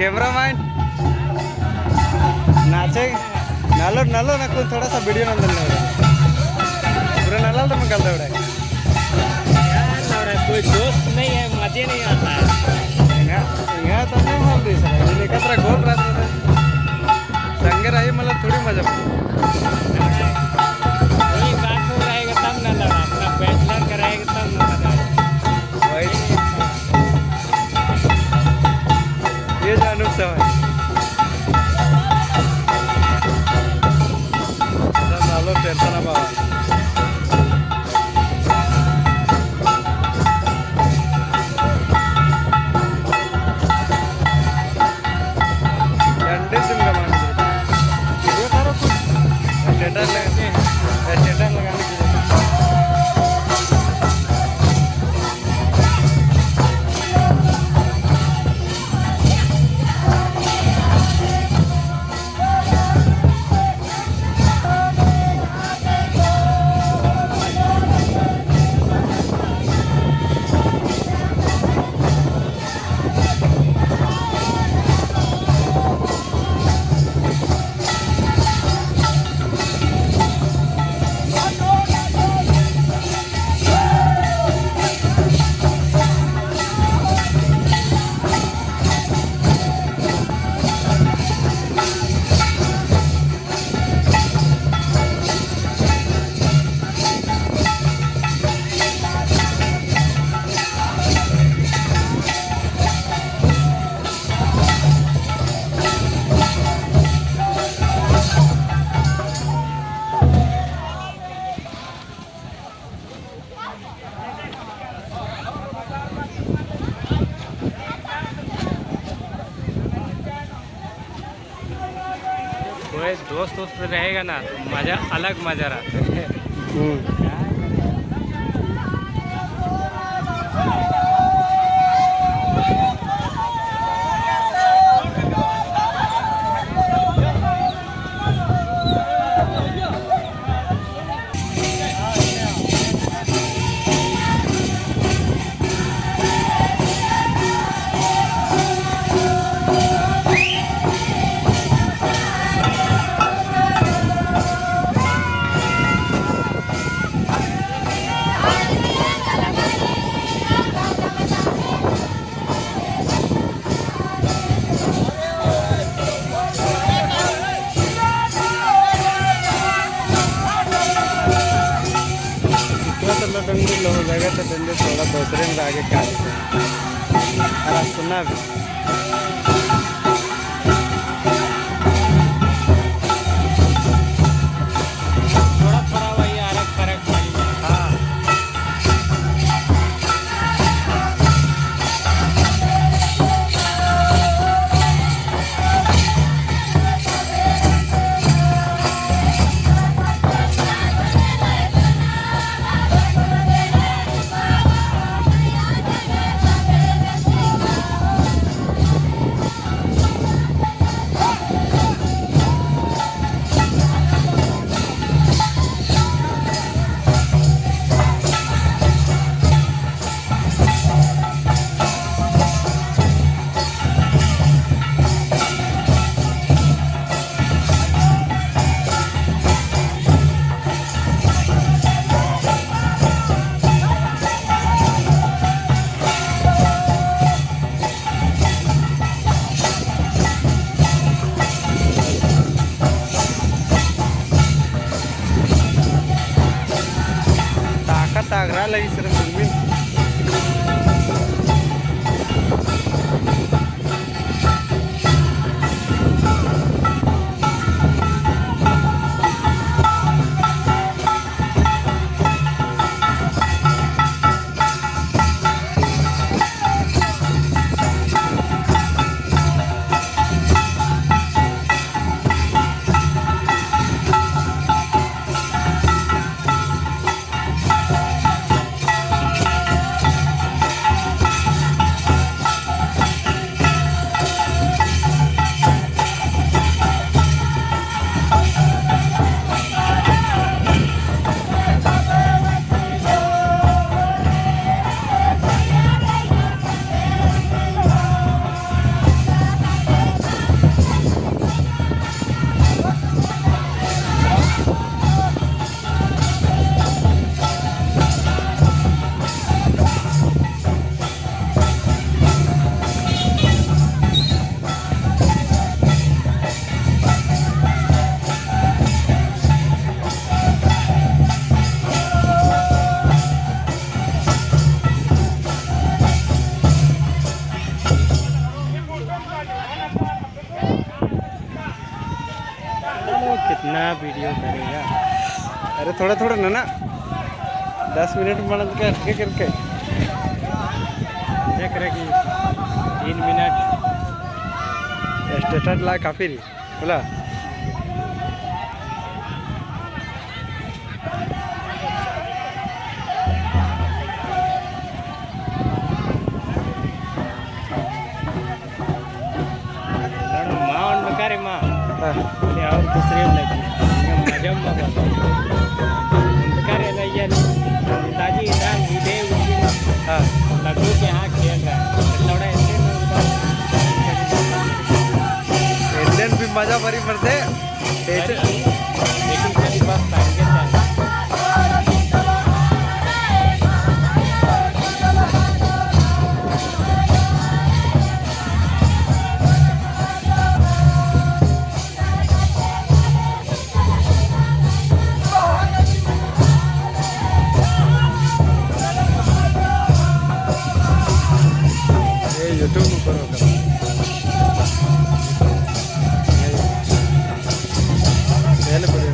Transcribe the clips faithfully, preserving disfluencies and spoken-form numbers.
Cameraman, नाचे, नालो, नालो ना, कुछ थोड़ा सा video नंदन लग रहा है। पूरा नाला तो मैं गल दौड़ा है। यार, लौड़ा, कोई दोस्त नहीं है, मजे नहीं आता है। यहाँ, यहाँ तो नहीं बोल रही सर, ये लेकर तेरा गोल रहा था। संगे रही मतलब थोड़ी मजा। कोई साथ में रहेगा तब ना लौड़ा, अपना bachelor का रहेगा तब ना मजा आएगा। वही। ये जानू सब है। सब नालो टेंशन बाबा। डंडे से मेरा मान। ये करो कुछ। स्टेटस लगाने, स्टेटस लगाने के लिए। कोई दोस्त वोस्त रहेगा ना, तो मजा, अलग मजा रहता है। हम्म। इतना तो लटंगड़ी लोग लगा तो डंडे थोड़ा दूसरे में आगे काट दे। अरे सुना भी। थोड़ा थोड़ा वही अलग फर्क है। हाँ। ना video करेगा। अरे थोड़ा थोड़ा ना ना, दस मिनट बनत के अटके करके। देख रहे कि तीन मिनट। Status ला काफी रई, बोला। माँ उन बकारे माँ। हाँ। ये और दूसरे लगी। ये मजा में बस। उन बकारे लगी है। ताजी इधर इधे उधे। हाँ। लड्डू के यहाँ खेल रहा है। तो थोड़ा ऐसे में उधर। Indian भी मजा भरी मरते। ऐसे। लेकिन खाली बस टांगे जाए। ये YouTube ऊपर होगा। ये, ये ले बोलिए।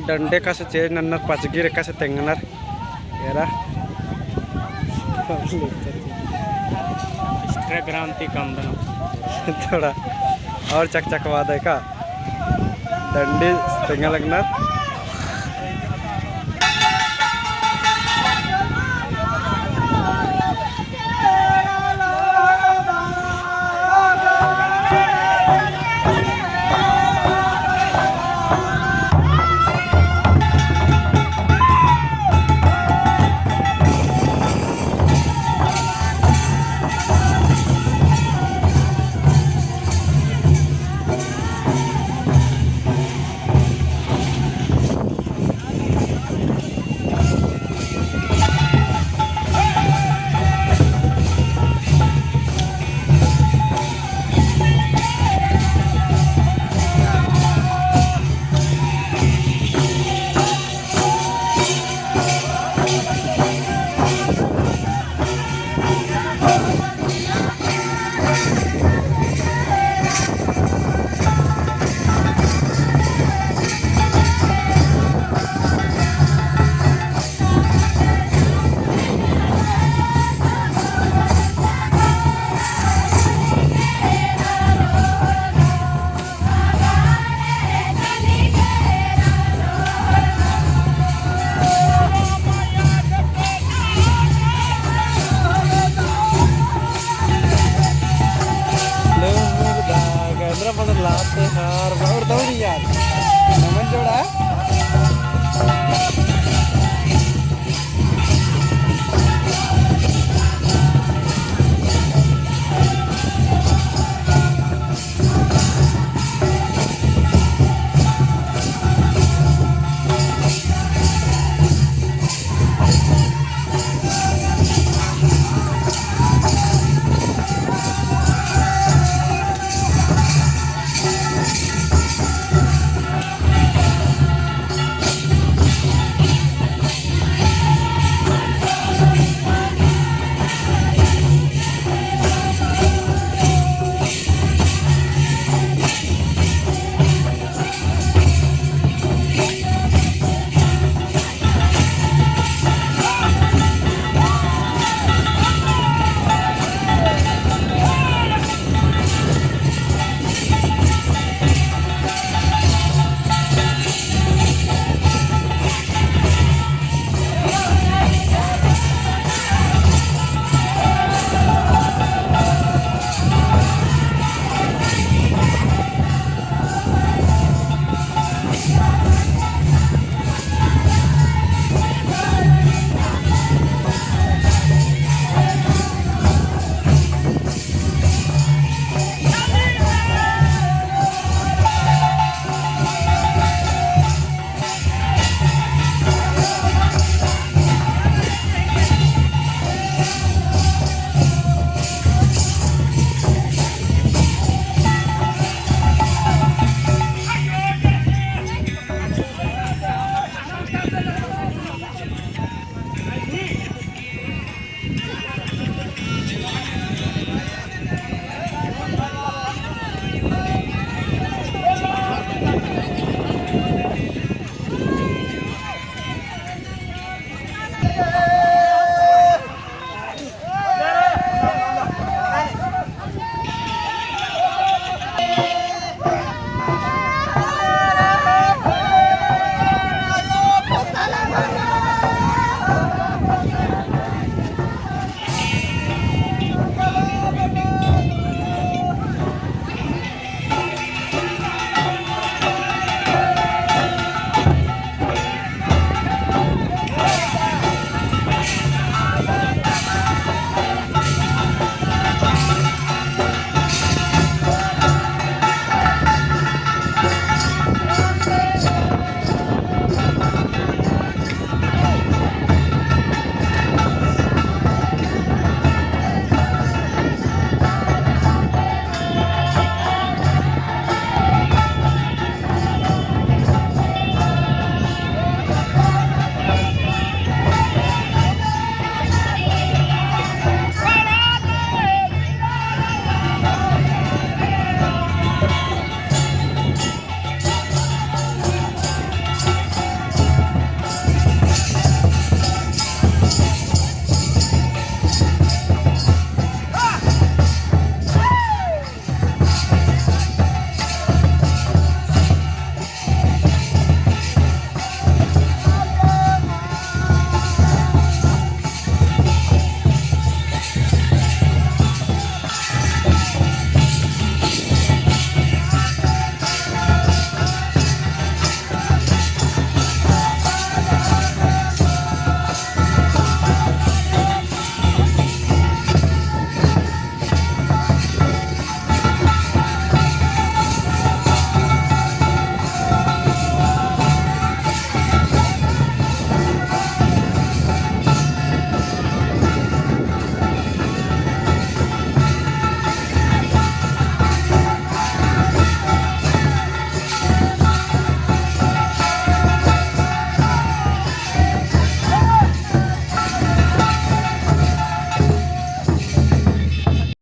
डंडे एकासे चेंज नन्नर, पचगिर एकासे तेंगनर। एरा। Instagram ती कमदन। थोड़ा और चकचकवादय का। डंडी तेंगा लगनर।